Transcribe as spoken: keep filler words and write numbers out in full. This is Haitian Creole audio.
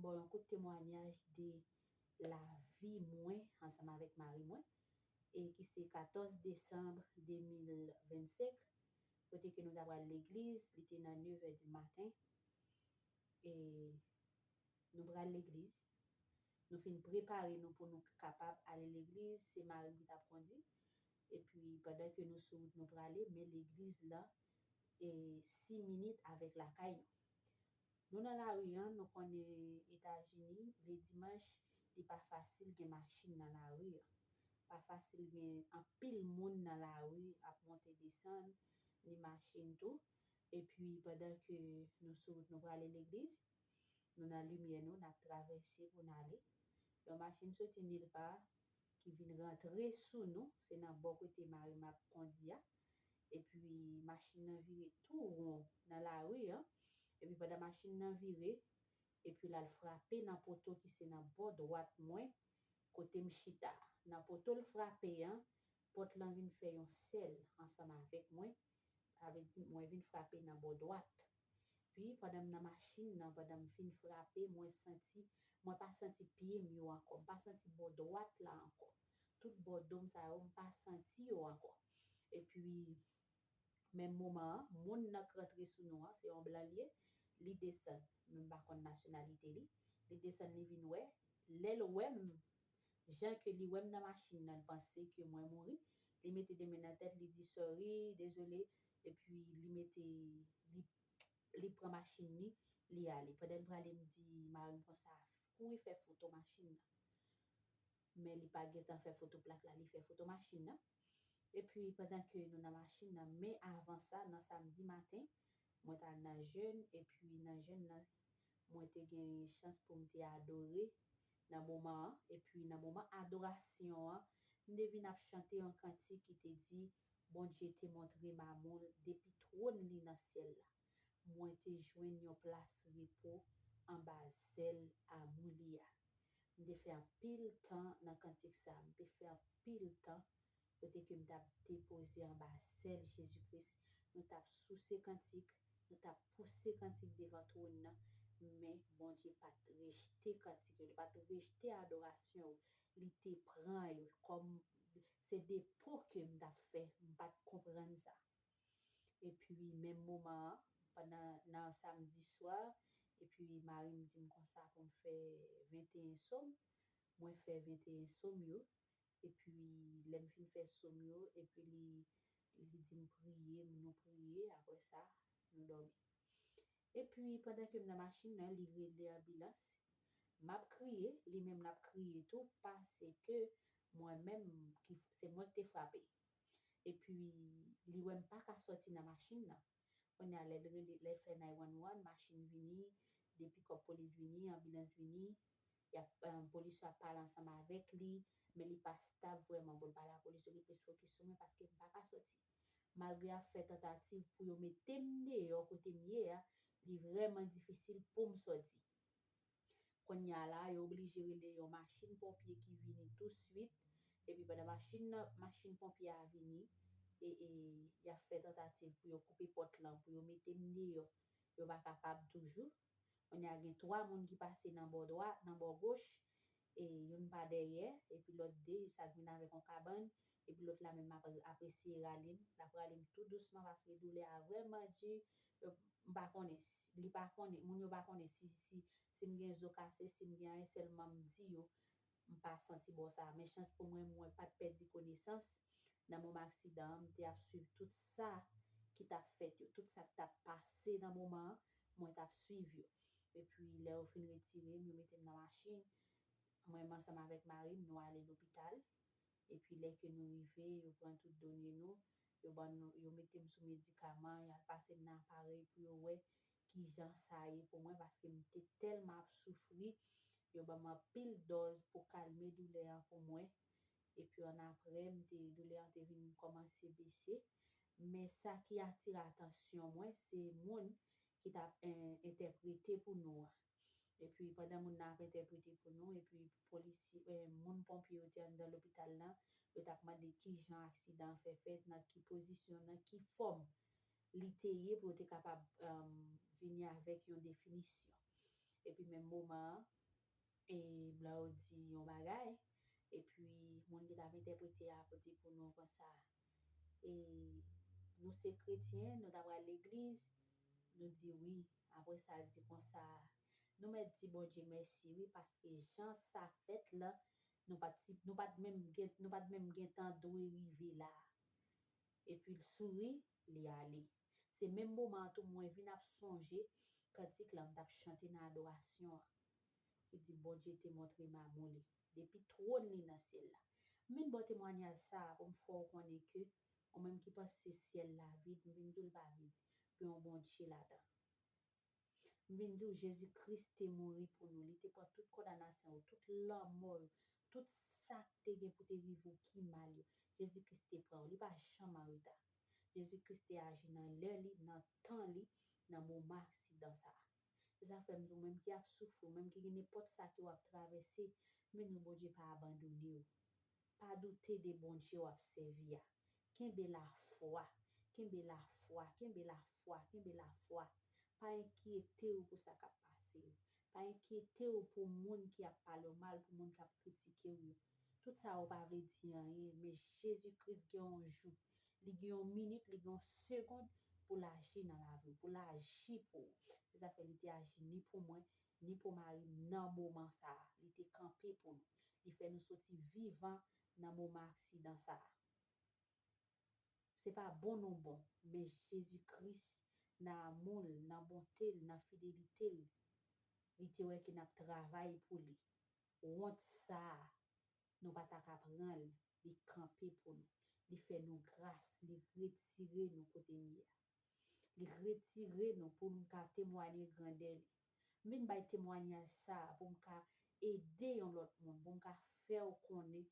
Bon, yon kout temwanyaj de lavi mwen ansanm avèk mari mwen, e ki se katòz desanm de mil vennsenk, kote ke nou ta pral legliz, li te nan nevè di maten. E nou pral legliz. Nou fin prepare nou pou nou kapab ale legliz. Se mari m ki t ap kondi. Epi pandan ke nou sou wout nou prale, men legliz la e sis minit avèk lakay nou. Nou nan lari an, nou konnen Etazini, le dimanch, li pa fasil gen machin nan lari an. Pa fasil gen anpil moun nan lari ap monte desann, ni machin tou. Epi pandan ke nou sou wout nou prale legliz, nou nan limyè nou, n ap travèse pou n ale. Yon machin soti nilpa ki vin rantre sou nou, se nan bò kote mari m ap kondi a. Epi machin nan vire tou won nan lari an. Epi pandan machin nan vire, epi l al frape nan poto ki se nan bò dwat mwen, kote m chita. Nan poto l frape an, pòt lan vin fè yon sèl ansanm avèk mwen. Sa vle di, mwen vin frape nan bò dwat. Pi, pandan m nan machin nan, pandan m fin frape, mwen santi, mwen pa santi pye m yo ankò. M pa santi bò dwat la ankò. Tout bò do m sa yo, m pa santi yo ankò. Epi, menm moman an, moun nan k rantre sou nou an, se yon blan li ye, li desann. Men m pa konn nasyonalite li. Li desann, li vin wè. Lè l wè m, jan ke li wè m nan machin nan, li panse ke mwen mouri. Li mete de men nan tèt, li di, "Sorry, dezole." Epi li mete, li, li pran machin li, li ale. Pandan l prale, m di mari m konsa, "Kouri fè foto machin nan." Men li pa gentan fè foto plak la, li fè foto machin nan. Epi pandan ke nou nan machin nan, men avan sa, nan samdi maten, mwen t al nan jèn, epi nan jèn nan, mwen te gen chans pou m te adore nan moman an. Epi nan moman adorasyon an, m te vin ap chante yon kantik ki te di, "Bondye te montre m amoul depi twòn li nan syèl la. Mwen te jwenn yon plas repo anba zèl amou li a." M te fè anpil tan nan kantik sa, m te fè anpil tan kote ke m t ap depoze anba zèl Jezi Kris. Nou t ap souse kantik, nou t ap pouse kantik devan twòn nan, men Bondye pa t rejte kantik yo, li pa t rejte adorasyon yo, li te pran yo kòm se depo ke m t ap fè, m pa t konprann sa. Epi menm moman an, pandan nan samdi swa, epi mari m di m konsa pou m fè venteyen sòm, mwen fè venteyen sòm yo, epi lè m fin fè sòm yo, epi li, li di m priye, nou priye, apre sa, nou dòmi. Epi pandan ke m nan machin nan, li rele anbilans. M ap kriye, li menm l ap kriye tou, paske mwen menm, ki, se mwen ki te frape. Epi li wè m pa ka sòti nan machin nan. Kounye a, lè l rele, lè l fè nine one one, machin vini, de pikòp polis vini, anbilans vini, y ap, eh, polis yo ap pale ansanm avèk li, men li pa stab vrèman pou l pale a polis yo, li plis fokis sou mwen paske m pa ka sòti. Malgre y ap fè tantativ pou yo mete m deyò kote m ye a, li vrèman difisil pou m sòti. Kounye a la, yo oblije rele yon machin ponpye ki vini touswit. Epi pandan machin nan, machin ponpye a vini, e, e, y ap fè tantativ pou yo koupe pòt lan, pou yo mete m deyò. Yo pa kapab toujou. Kounye a gen twa moun ki pase nan bò dwat, nan bò goch, e youn pa dèyè, epi lòt de, sa k vin avèk yon kabann, epi lòt la menm ap, ap eseye rale m, l ap rale m tou dousman paske doulè a vrèman di, yo, m pa konnen, si, li pa konnen, moun yo pa konnen si, si, si m gen zo kase, si m gen anyen, sèlman m di yo, m pa santi bò sa a. Men chans pou mwen, mwen pa t pèdi konesans. Nan moman aksidan an, m te ap swiv tout sa ki t ap fèt yo, tout sa k t ap pase nan moman an, mwen t ap swiv yo. Epi lè yo fin retire m, yo mete m nan machin, mwen menm ansanm avèk mari m, nou ale lopital. Epi lè ke nou rive, yo pran tout done nou, yo ban nou, yo mete m sou medikaman, y al pase m nan aparèy pou yo wè kijan sa ye pou mwen, paske m te tèlman ap soufri, yo ban m anpil dòz pou kalme doulè an pou mwen. Epi annapre, m te, doulè an te vin kòmanse bese. Men sa ki atire atansyon mwen, se moun ki t ap, eh, entèprete pou nou an. Epi pandan moun nan ap entèprete pou nou, epi polisi-, eh, moun ponpye yo te anndan lopital lan, yo t ap mande kijan aksidan an fè fèt, nan ki pozisyon, nan ki fòm li te ye pou yo te kapab, um, vini avèk yon definisyon. Epi menm moman an, e blan yo di yon bagay, epi moun ki t ap entèprete a di pou nou konsa, e nou se kretyen, nou ta pral legliz, nou di wi. Apre sa, l di konsa, nou mèt di Bondye mèsi wi, paske jan sa fèt la, nou pa t, nou pa t menm gen, nou pa t menm gentan dwe rive la. Epi l souri, li ale. Se menm moman an tou mwen vin ap sonje kantik la m t ap chante nan adorasyon an, ki di Bondye te montre m amou li depi twòn li nan syèl la. M vin ba w temwanyaj sa a pou m fè w konnen ke ou menm ki panse syèl la vid, m vin di w l pa vid, gen yon Bondye ladan. M vin di w, Jezi Kris te mouri pou nou. Li te pran tout kondanasyon yo, tout lanmò yo, tout sa k te gen pou te rive w ki mal yo. Jezi Kris te pran yo. Li pa janm an reta. Jezi Kris te aji nan lè li, nan tan li, nan moman aksidan sa a. Se sa fè m di w, ou menm ki ap soufri, ou menm ki gen nenpòt sa ke w ap travèse, m vin di w, Bondye pa abandone w. Pa doute de Bondye w ap sèvi a. Kenbe lafwa, kenbe lafwa, kenbe lafwa, kenbe lafwa. Pa enkyete w pou sa k ap pase yo. Pa enkyete w pou moun ki ap pale w mal, pou moun k ap kritike w yo. Tout sa yo pa vle di anyen, men Jezi Kris gen yon jou, li gen yon minit, li gen yon segonn pou l aji nan lavi w, pou l aji pou ou. Se sa fè li te aji ni pou mwen, ni pou mari m nan moman sa a. Li te kanpe pou nou. Li fè nou soti vivan nan moman aksidan sa a. Se pa bon nou bon, men Jezi Kris, nan amou l, nan bonte l, nan fidelite l, li te wè ke n ap travay pou li. Wont sa a, nou pa ta ka pran l, li kanpe pou nou. Li fè nou gras, li retire nou kote n ye a. Li retire nou pou nou ka temwaye grandè li. M vin bay temwanyaj sa a pou m ka ede yon lòt moun, pou m ka fè w konnen